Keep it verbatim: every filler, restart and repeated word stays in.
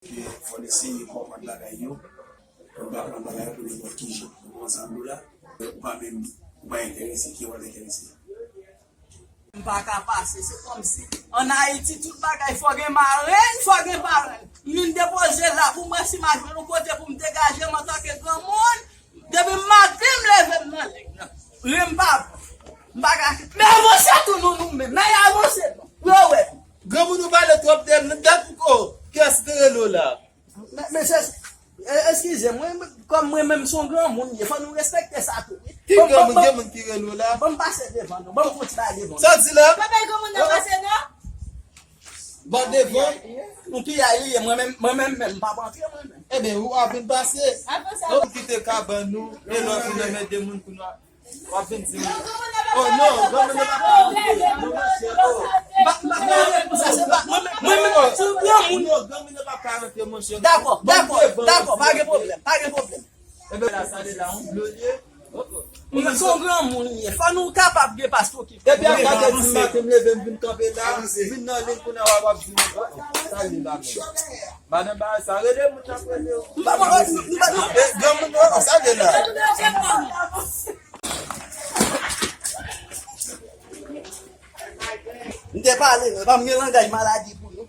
Ke fò n eseye konprann bagay yo, pou n pa pran bagay yo pou nenpòt ki jan. Ou konprann sa m di w la? Ou pa menm, ou pa enterese, ki wè w enterese? M pa ka pase, se kòmsi ann Ayiti tout bagay fò gen marenn, fò gen parenn. M vin depoze la pou mwen si m a jwenn yon kote pou m degaje m antanke granmoun. Depi maten m leve m nan nèg nan. Ren m pa bon. M pa ka. Men avanse tou nou, nou menm. Men avanse non. Pou yo wè. Granmoun ou pale twòp de m, dat ou ko. Kiyès ki rele w la? Men, men se, e, eskize mwen, kòm mwen menm se yon granmoun m ye, fò nou respekte sa tou, wi. Ki granmoun, gen moun ki rele w la? Ban m pase devan nou, ban m fon ti bagay devan nou. Sa w di la? Pa bay granmoun nan pase non. Ban devan. Nou piyay li ye, mwen menm, mwen menm, menm, m p ap antre mwen menm. Ebyen, ou ap vin pase. Avanse, avanse. Ou kite kabann nou, e lè w vin nan men de moun pou nou. W ap vin di m. Oh non, granmoun nan pa ka rantre. Non, monchè, oh. M pa, m pa ka rantre pou sa, se pa, mwen menm, mwen menm, se yon granmoun. Non, granmoun nan pa ka rantre, monchè. Dakò, dakò, dakò, pa gen pwoblèm, pa gen pwoblèm. Ebyen, la, sa de la, yon dlo li ye. Mwen se yon granmoun m ye. Fò nou kapab gen pas pou ki. Depi a kat è di maten, m leve, m vin kanpe la, m vin nan liy kounye a, w ap, w ap di m, oh, oh, sa li la menm. Madan ba sa, rele moun nan premye. M pa, m pa, m pa, m pa. Eh, granmoun nan, sa de la. M te pale, non, pa m gen langaj maladi pou nou.